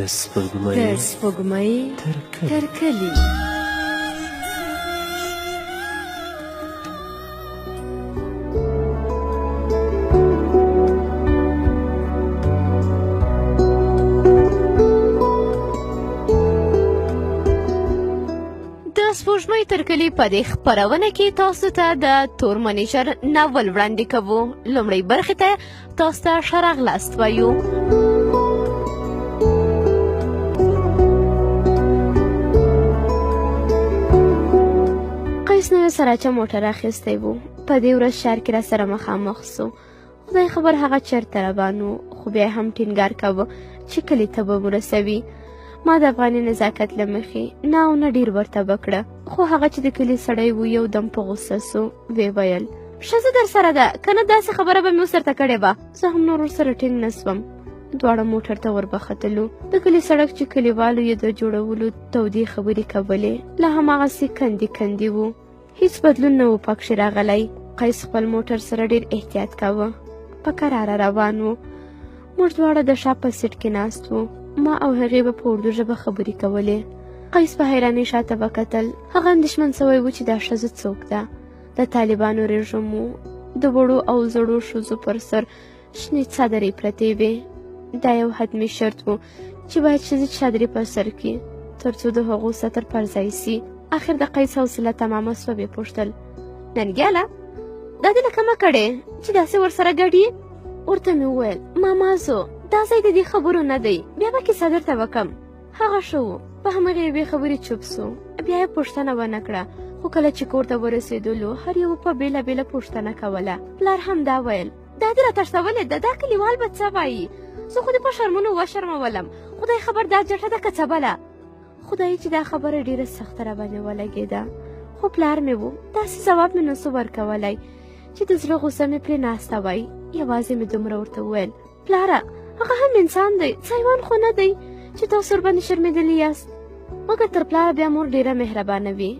د سپوږمۍ د سپوږمۍ تر کلي. تر کلي. د سپوږمۍ تر کلي په دې خپرونه کې تاسو ته د تور منیجر ناول وړاندې کوو. لومړۍ برخې ته تاسو ته ښه راغلاست وایو. قیس نوی سراچه موټر اخیستی و. په دې ورځ ښار کې راسره مخامخ سو. خدای خبر هغه چېرته روان و، خو بیا هم ټینګار کاوه چې کلي ته به مو رسوي. ما د افغاني نزاکت له مخې نه او نه ډېر ورته وکړه، خو هغه چې د کلي سړی و یو دم په غوسه سو. ویې ویل، ښځه در سره ده، که نه داسې خبره به مې اوس درته کړې وه. زه هم نور ورسره ټینګ نه سوم. دواړه موټر ته وربختلو. د کلي سړک چې کلیوالو یې د جوړولو تودې خبرې کولې، لا هماغسې کندې کندې و، هیڅ بدلون نه و پکښې راغلی. قیس خپل موټر سره ډېر احتیاط کاوه، په کراره روان و. موږ دواړه د شا په سیټ کې ناست وو. ما او هغې به په اردو ژبه خبرې کولې. قیس په حیرانۍ شاته وکتل. هغه اندېښمن سوی و چې دا ښځه څوک ده. د طالبانو رژیم و. د وړو او زړو ښځو پر سر شنې څادرې پرتې وې. دا یو حتمي شرط و چې باید ښځې چادري پر سر کړي تر څو د هغو ستر پر ځای سي. اخر د قیس حوصله تمامه سوه. ویې پوښتل، ننګیاله دا دې له کومه کړې چې داسې ورسره ګډ یې؟ ورته مې وویل، ماما زو دا ځای د دې خبرو نه دی، بیا به کیسه درته وکم. هغه ښه و، په همغې یوې خبرې چوپ سو، بیا یې پوښتنه ونه کړه. خو کله چې کور ته ورسېدلو هر یو په بېله بېله پوښتنه کوله. پلار هم دا ویل، دا دې راتښتولې ده، دا کلیوال به څه وایي؟ زه خو دې په شرمونو وشرمولم، خدای خبر دا جټه ده که څه بله. خدای چې دا خبره ډېره سخته راباندې ولګېده، خو پلار مې و، داسې ځواب مې نسو ورکولی چې د زړه غوسه مې پرې ناسته وای. یوازې مې دومره ورته وویل، پلاره هغه هم انسان دی، څه حیوان خو نه دی چې تاسو ورباندې شرمېدلي یاست. مګر تر پلاره بیا مور ډېره مهربانه وي،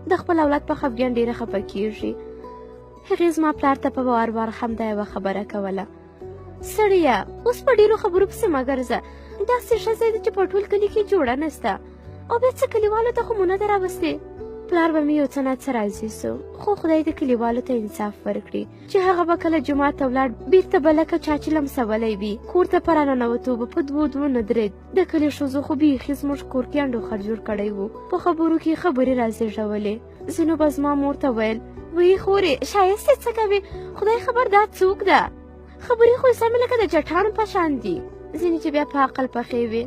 د خپل اولاد په خفګان ډېره خفه کیږي. هغې زما پلار ته په وار وار همدا یوه خبره کوله، سړیه اوس په ډېرو خبرو پسې مه ګرځه، داسې ښځه ده چې په ټول کلي کې جوړه نسته، او بیا څه کلیوالو ته خو مو نه ده راوستې. پلار به مې یو څه نا څه راضي سو، خو خدای د کلیوالو ته انصاف ورکړي چې هغه به کله جومات ته ولاړ، بیرته به لکه چا چې لمسولی وي کور ته په راننوتو به په دوو دوو نه درېد. د کلي ښځو خو بیخي زموږ کور کې انډوخر جوړ کړی و، په خبرو کې خبرې رازېږولې. ځینو به زما مور ته ویل، ویې خورې ښایست یې څه کوي، خدای خبر دا څوک ده، خبرې خو یې سمې لکه د جټانو په شان دي. ځینې چې بیا په عقل پخې وي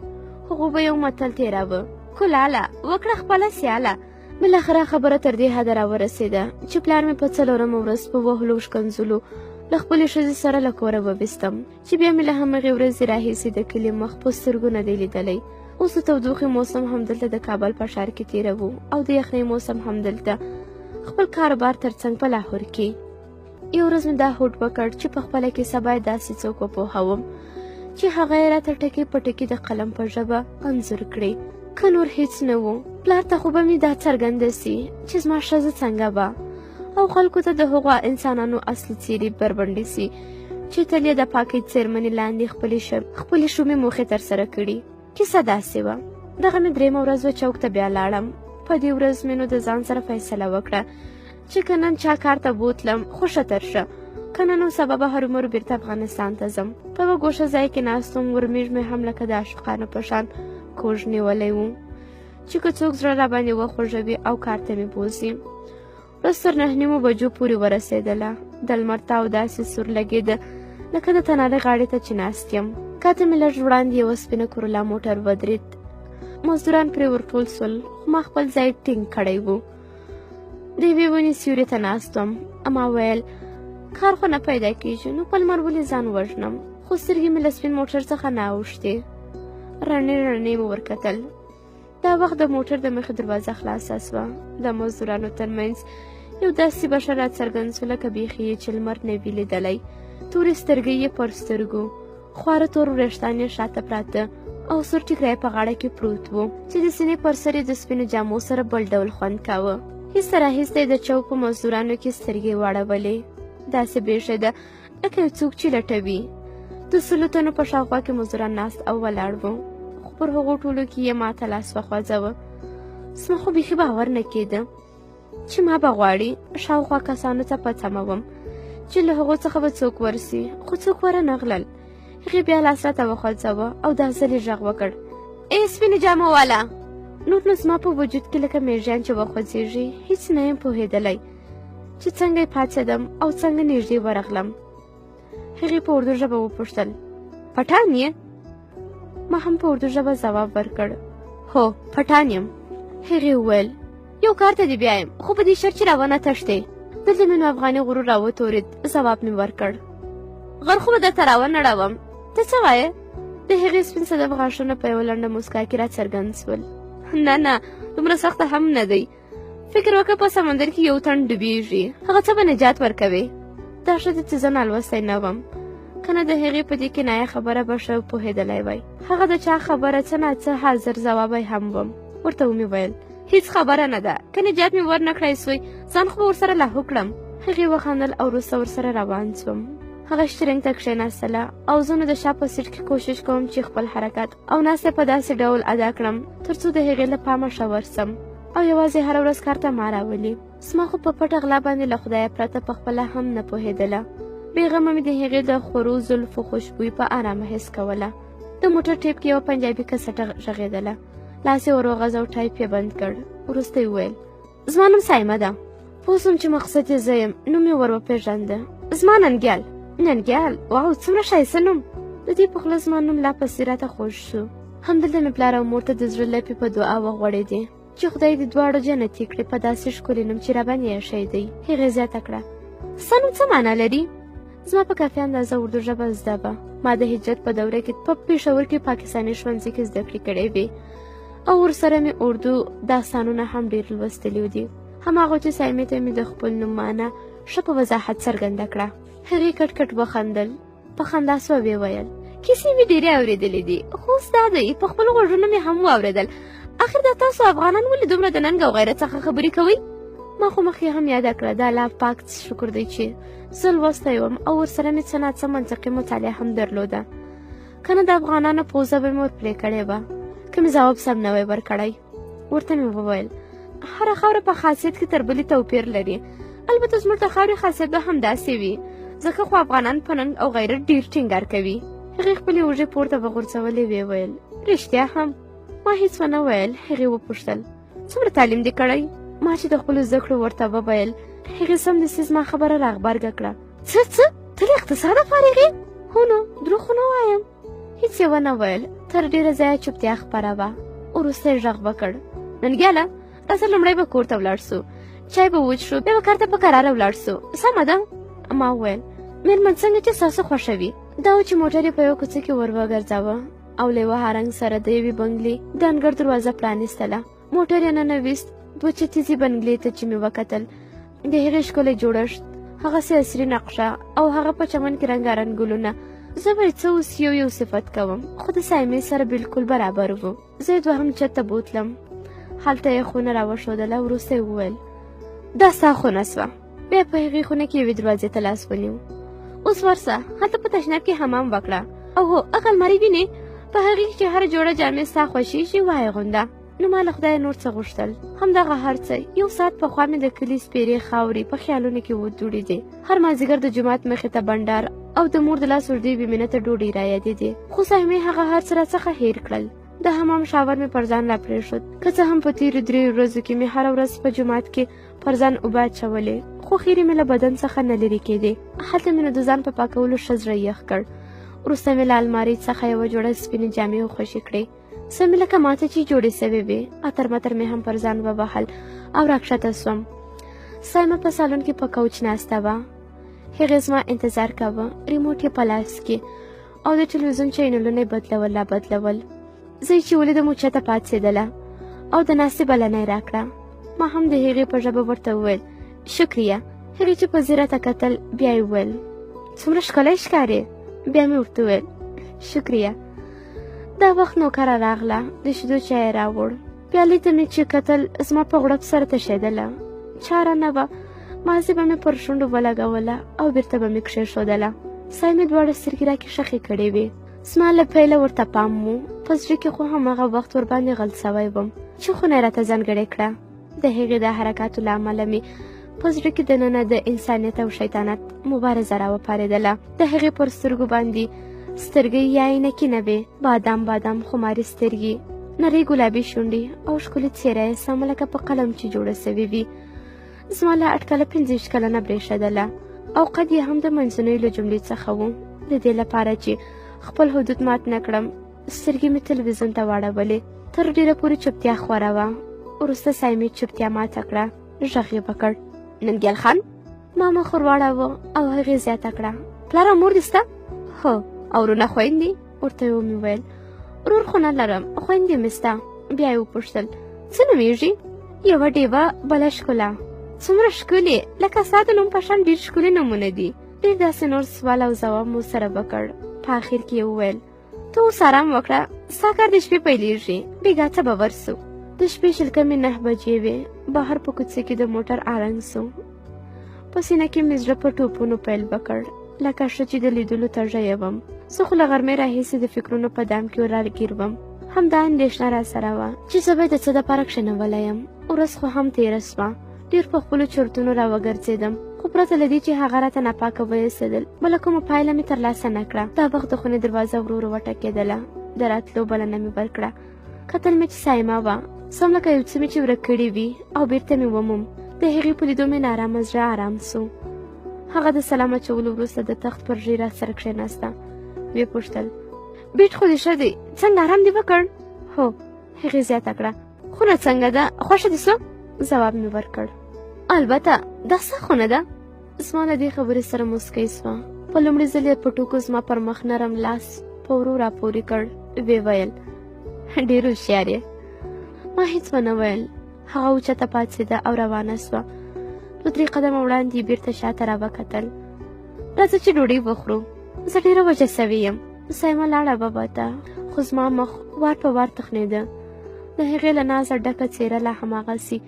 هغو به یو متل تېراوه، کلاله وکړه خپله سیاله. بالاخره خبره تر دې حده راورسېده چې پلار مې په څلورمه ورځ په وهلو ښکنځلو له خپلې ښځې سره له کوره وویستم، چې بیا مې له همغې ورځې راهیسې د کلي مخ په سترګو نه دی لیدلی. اوس د تودوخې موسم همدلته د کابل په ښار کې تېروو او د یخنۍ موسم همدلته خپل کاروبار ترڅنګ په لاهور کې. یو ورځ مې دا هوډ وکړ چې په خپله کیسه باید داسې څوک وپوهوم چې هغه یې راته ټکی په ټکي د قلم په ژبه انځور کړي. که نور هیڅ نه و، پلار ته خو به مې دا څرګنده سي چې زما ښځه څنګه وه، او خلکو ته د هغو انسانانو اصلي څېرې بربنډې سي چې تل یې د پاکۍ څېرمنې لاندې خپلې شومې موخې ترسره کړي. کیسه داسې وه. دغه مې درېیمه ورځ وه، چوک ته بیا لاړم. په دې ورځ مې نو د ځان سره فیصله وکړه چې که نن چا کار ته بوتلم خو ښه تر ښه، که نه نو سبا به هرومرو بیرته افغانستان ته ځم. په یوه ګوښه ځای کې ناست وم، ورمېږ مې هم لکه د عاشقانو په شان کوږ نیولی و چې که څوک زړه راباندې وخوږوي او کار ته مې بوځي. ورځ تر 9:30 بجو پورې ورسېدله. د لمر تاو داسې سور لګېده لکه د تنارې غاړې ته چې ناست یم. کاته مې لږ وړاندې یوه سپینه کرولا موټر ودرېد. مزدوران پرې ورټول سول، خو ما خپل ځای ټینګ کړی و. د یوې ونې سیوري ته ناست وم. اما ویل کار خو نه پیدا کیږي، نو په لمر ولې ځان وژنم؟ خو سترګې مې له سپین موټر څخه نه اوښتې، رڼې رڼې مې ورکتل. دا وخت د موټر د مخې دروازه خلاصه سوه. د مزدورانو ترمنځ یو داسې بشر راڅرګند سو لکه بیخي یې چې لمر نه وي لیدلی. تورې سترګې یې پر سترګو، خواره تور وریښتان یې شاته پراته او سور ټیکری په غاړه کې پروت و چې د سینې پر سر یې د سپینو جامو سره بل ډول خوند کاوه. هیڅ راهیسته یې د چوک په مزدورانو کې سترګې واړولې، داسې برېښېده لکه یو څوک چې لټوي. د 100 تنو په شاوخوا کې مزدوران ناست او ولاړ وو، خو پر هغو ټولو کې یې ماته لاس وخوځوه. زما خو بیخي باور نه کېده چې ما به غواړي. شاوخوا کسانو ته په تمه وم چې له هغو څخه به څوک ورسي، خو څوک ورنه غلل. هغې بیا لاس راته وخوځوه او دا ځل یې غږ وکړ، ای سپینې جامو والا. نور نو زما په وجود کې لکه میږیان چې وخوځېږي، هیڅ نه یم پوهېدلی چې څنګه یې پاڅېدم او څنګه نږدې ورغلم. هغې په اردو ژبه وپوښتل، پټان یې؟ ما هم په اردو ژبه ځواب ورکړ، هو پټان یم. هغې وویل، یو کار ته دې بیایم، خو په دې شرط چې راونه تښتې. دلته مې نو افغاني غرور راوتورېد. ځواب مې ورکړ، غر خو به درته راونړوم، ته څه وایې؟ د هغې سپین صدف غاښونه په یوه لنډه موسکا کې راڅرګند سول. نه نه، دومره سخته هم نه دی. فکر وکړه په سمندر کې یو تن ډوبیږي، هغه څه به نجات ورکوي. دا ښه ده چې زه نالوستی نه وم، که نه د هغې په دې کنایه خبره به ښه پوهېدلی وای. هغه د چا خبره څه ناڅه حاضر ځوابی هم وم. ورته ومې ویل، هیڅ خبره نه ده، که نجات مې ورنه کړای سوی، ځان خو به ورسره لاهو کړم. هغې وخندل او وروسته ورسره روان سوم. هغه شترنګ ته کښېناستله او زه نو د شا په سیټ کې کوشش کوم چې خپل حرکت او ناسته په داسې ډول ادا کړم تر څو د هغې له پامه ښه ورسم او یوازې هره ورځ کار ته ما راولي. زما خو په پټه غلا باندې له خدایه پرته په خپله هم نه پوهېدله. بېغمه مې د هغې د خورو زلفو خوشبویي په ارامه حس کوله. د موټر ټیپ کې یوه پنجابي کسټه غږېدله. لاس یې ور وغځاوه، ټایپ یې بند کړ. وروسته یې وویل، زما نوم صایمه ده. پوه سوم چې مقصد یې زه یم، نوم یې ور وپېژنده. زما ننګیال. ننګیال، واو څومره ښایسته نوم. د دې په خوله زما نوم لا پسې راته خوږ شو. همدلته مې پلار او مور ته د زړه لپې په دعا وغوړېدې چې خدای دې دواړو جنتي کړي په داسې ښکلي نوم چې راباندې ایښی دی. هغې زیاته کړه، ستا نوم څه معنا لري؟ زما په کافي اندازه اردو ژبه زده وه. ما د هجرت په دوره کې په پېښور کې پاکستاني ښوونځي کې زده کړې کړې وې او ورسره مې اردو داستانونه هم ډېر لوستلي دي. هماغه چې صایمې ته مې د خپل نوم معنا ښه په وضاحت څرګنده کړه. هغې کټ کټ وخندل، په خندا سوه، ویې ویل، کیسې مې ډېرې اورېدلې دي، خو اوس دا دی په خپلو غوږونو مې هم واورېدل. اخر دا تاسو افغانان ولې دومره د ننګ او غیرت څخه خبرې کوئ؟ ما خو مخکې هم یاده کړه، دا الله پاک شکر دی چې زه لوستی وم او ورسره مې څه ناڅه منطقي مطالعه هم درلوده، که نه د افغانانو پوزه به مې ور پرې کړې وه که مې ځواب سم نه وای ورکړی. ورته مې وویل، هره خاوره په خاصیت کې تر بلې توپیر لري، البته زموږ د خاورې خاصیت به همداسې وي، ځکه خو افغانان په ننګ او غیرت ډېر ټینګار کوي. هغې خپلې اوږې پورته وغورځولې، ویې ویل، رښتیا هم؟ ما هیڅ ونه ویل. هغې وپوښتل، څومره تعلیم دې کړی؟ ما چې د خپلو زده کړو ورته وویل، هغې سمدستي زما خبره راغبرګه کړه، څه څه، ته له اقتصاده فارغ یې؟ هو نو، دروغ خو نه وایم. هیڅ یې ونه ویل. تر ډېره ځایه چوپتیا خپره وه. وروسته یې غږ وکړ، ننګیاله راځه لومړی به کور ته ولاړ سو، چای به وڅښو، بیا به کار ته په کراره ولاړ سو، سمه ده؟ ما وویل، مېرمن څنګه چې ستاسو خوښه وي. دا و چې موټر یې په یوه کوڅه کې ور وګرځاوه او له یوه هارنګ سره د یوې بنګلې د انګړ دروازه پرانیستله. موټر یې ننویست. دوه چتیزې بنګلې ته چې مې وکتل، د هغې ښکلی جوړښت، هغسې عصري نقشه او هغه په چمن کې رنګارنګ ګلونه، زه به یې څه اوس یو یو صفت کوم، خو د صایمې سره بلکل برابر وو. زه یې دوهم چت ته بوتلم، هلته یې خونه راوښودله. وروسته یې وویل، دا ستا خونه سوه. بیا په هغې خونه کې یوې دروازې ته لاس ونیو. اوس ورسه هلته په تشناب کې حمام وکړه، او هو هغه المارۍ وینې، په هغې کې چې هره جوړه جامې ستا خوښېږي وایې غونده. نو ما له خدایه نور څه غوښتل؟ همدغه هر څه. یو ساعت پخوا مې د کلي سپېرې خاورې په خیالونو کې ودوړېدې. هر مازدیګر د جومات مخې ته بنډار او د مور د لاس اوږدې بې منته ډوډۍ رایادېدې، خو سهمې هغه هر څه راڅخه هېر کړل. د حمام شاور مې پر ځان راپرېښود. که څه هم په تېرو دریو ورځو کې مې هره ورځ په جومات کې پر ځان اوبه اچولې، خو خیرې مې له بدن څخه نه لرې کېدې. هلته مې نو د ځان په پاکولو ښه زړه یخ کړ. وروسته مې له المارۍ څخه یوه جوړه سپینې جامې وخوشې کړې، سمې لکه ماته چې جوړې سوې وې. عطر مطر مې هم پر ځان ووهل او راکښته سوم. سایمه په سالون کې په کوچ ناسته وه. هغې زما انتظار کاوه، ریموټ یې په لاس کې او د ټلویزیون چینلونه یې بدلول را بدلول. زه یې چې ولیدم اوچته پاڅېدله او د ناستې بلنه یې راکړه. ما هم د هغې په ژبه ورته وویل، شکریه. هغې چې په ځیر راته کتل، بیا یې وویل، څومره ښکلی ښکارې. بیا مې ورته وویل، شکریه. دا وخت نوکره راغله، د شیدو چای یې راوړ. پیالې ته مې چې کتل، زما په غړپ سره تشېدله. چاره نه وه، مازې به مې پر شونډو ولګوله او بیرته به مې کښېښودله. سای مې دواړه سترګې راکې ښخې کړې وې. زما له پیله ورته پام و. په زړه کې خو هماغه وخت ورباندې غل سوی وم چې خونه یې راته ځانګړې کړه. د هغې د حرکاتو له امله مې په زړه کې دننه د انسانیت او شیطانت مبارزه راوپارېدله. د هغې پر سترګو باندې سترګې یا عینکې نه وې، بادام بادام خماري سترګې، نرۍ ګلابي شونډې او ښکلې څېره یې سمه لکه په قلم چې جوړه سوې وي. زما له اټکله 25 کلنه برېښېدله او قد یې هم د منځنیو له جملې څخه و. د دې لپاره چې خپل حدود مات نه کړم، سترګې مې تلویزیون ته واړولې. تر ډېره پورې چوپتیا خوره وه. وروسته سایمې چوپتیا ماته کړه، غږ یې وکړ، ننګیال خان. ما مخ ور واړاوه او هغې زیاته کړه، پلار او مور دې سته؟ هو. او وروڼه خویندې؟ ورته ومې ویل، ورور خو نه لرم، خویندې مې سته. بیا یې وپوښتل، څه نومېږي؟ یوه ډېوه، بله ښکلا. څومره ښکلي، لکه ستا د نوم په شان ډېر ښکلي نومونه دي. ډېر داسې نور سوال او ځواب مو سره وکړ. په اخر کې یې وویل، ته اوس آرام وکړه، ستا کار د شپې پیلېږي، بېګا ته به ورسو. د شپې 8:45 بجې وې. بهر په کوڅه کې د موټر آرنګ سو. په سینه کې مې زړه په ټوپونو پیل وکړ، لکه ښه چې د لیدلو تږی وم. زه خو له غرمې راهیسې د فکرونو په دام کې راګیر وم. همدا اندېښنه راسره وه چې زه به یې د څه دپاره کښېنولی یم. ورځ خو هم تېره سوه. ډېر په خپلو چرتونو راوګرځېدم، خو پرته له دې چې هغه راته ناپاکه وایسېدل، بله کومه پایله مې ترلاسه نه کړه. دا وخت د خونې دروازه ورو ورو وټکېدله. د راتلو بلنه مې ورکړه. کتل مې چې سایمه وه، سم لکه یو څه مې چې ورک کړي وي، او بیرته مې وموم. د هغې په لیدو مې نارامه زړه آرام سو. هغه د سلام اچولو وروسته د تخت پر ژۍ راسره کښېناسته. ویې پوښتل، بیټ خو دې ښه دی، څنګه آرام دې وکړ؟ هو. هغې زیاته کړه، خونه څنګه ده، خوښه دې سوه؟ ځواب مې ورکړ، البته دا څه خونه ده. زما له دې خبرې سره موسکۍ سوه. په لومړي ځل یې په ټوکو زما پر مخ نرم لاس په ورو راپورې کړ. ویې ویل، ډېر هوښیار یې. ما هیڅ ونه ویل. هغه اوچته پاڅېده او روانه سوه. 2-3 قدمه وړاندې یې بیرته شاته راوکتل. راځه چې ډوډۍ وخورو، زه ډېره وږې سوې یم. سایمه لاړه بابا ته، خو زما مخ وار په وار تخنېده. د هغې له نازه ډکه څېره لا هماغسې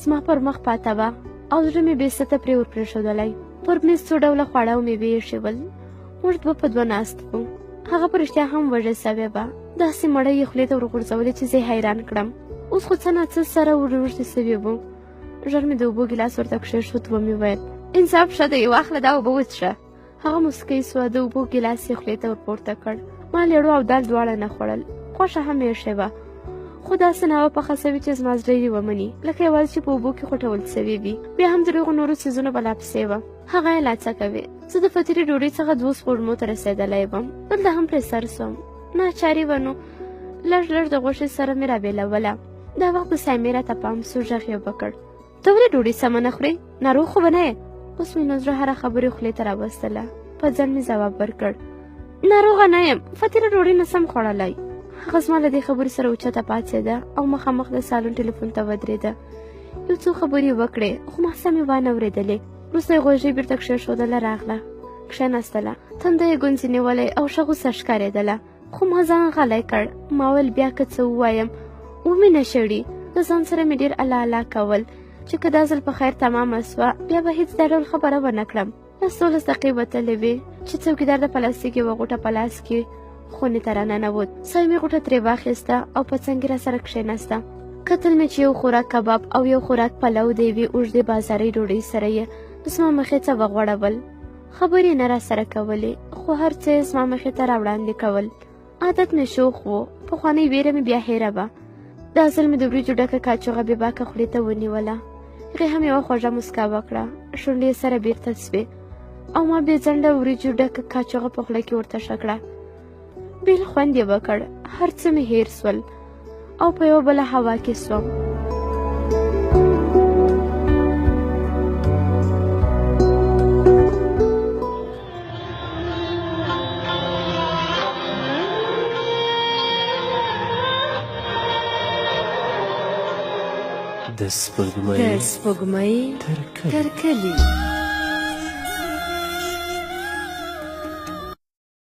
زما پر مخ پاته وه او زړه مې بې سته پرې ورپرېښودلی. پر مېز څو ډوله خواړه او مېوې ایښي ول. موږ دوه په دوه ناست وو. هغه په رښتیا هم وږې سوې وه. داسې مړۍ یې خولې ته ورغورځولې چې زه یې حیران کړم. اوس خو څه ناڅه سره ورروږدي سوي وو. ژر مې د اوبو ګیلاس ورته کښېښود. ومې ویل، انصاف ښه دی، واخله دا اوبه وڅښه. هغه موسکۍ سوه، د اوبو ګیلاس یې خولې ته ورپورته کړ. ما لیړو او دال دواړه نه خوړل، غوښه هم ایښې وه، خو داسې نه وه پخه سوې چې زما زړه یې ومني، لکه یوازې چې په اوبو کې خوټول سوې وي. بیا هم د دغو نورو څیزونو بلا پسې وه. هغه یې لا څه کوي. زه د فطري ډوډۍ څخه 2 سپوږمو ته رسېدلی وم. دلته هم پرې سر سوم. ناچاري وه نو لږ لږ د غوښې سره مې رابېلوله. دا وخت د سایمې راته پام سو. غږ یې وکړ، ته ولې ډوډۍ سمه نه خورې؟ ناروغ خو به نه یې؟ اوس مې نو زړه هره خبرې خولې ته راوستله. په ځنډ مې ځواب ورکړ، ناروغه نه یم، فطیره ډوډۍ نه سم خوړلی. هغه زما له دې خبرې سره اوچته پاڅېده او مخامخ د سالون ټلیفون ته ودرېده. یو څو خبرې یې وکړې، خو ما سمې وانه ورېدلې. وروسته یې غوږۍ بیرته کښېښودله، راغله کښېناستله. تنده یې ګونځې نیولی او ښه غوسه ښکارېدله، خو ما ځان غلی کړ. ما ویل بیا که څه ووایم ومې نه شړي. د ځان سره مې ډېر الله الله کول چې که دا ځل په خیر تمامه سوه، بیا به هیڅ دا ډول خبره ونه کړم. 10 دقیقې وتلې وې چې څوکیدار د پلاستیک یوه غوټه په لاس کې خونې ته راننوت. سایمې غوټه ترې واخیسته او په څنګ کې راسره کښېناسته. کتل مې چې یو خوراک کباب او یو خوراک پلو د یوې اوږدې بازارۍ ډوډۍ سره یې زما مخې ته وغوړول. خبرې نه راسره کولې، خو هر څه یې زما مخې ته راوړاندې کول. عادت مې شوخ و، پخوانۍ ویره مې بیا هېره وه. دا ځل مې د وریجو ډکه کاچوغه بې باکه خولې ته ونیوله. هغې هم یوه خوږه موسکا وکړه، شونډې یې سره بیرته سوې او ما بې ځنډه وریجو ډکه کاچوغه په خوله کې ورته ښه کړه. بېل خوند یې وکړ، هر څه مې هېر سول او په یوه بله هوا کې سوم. د سپوږمۍ تر کلي.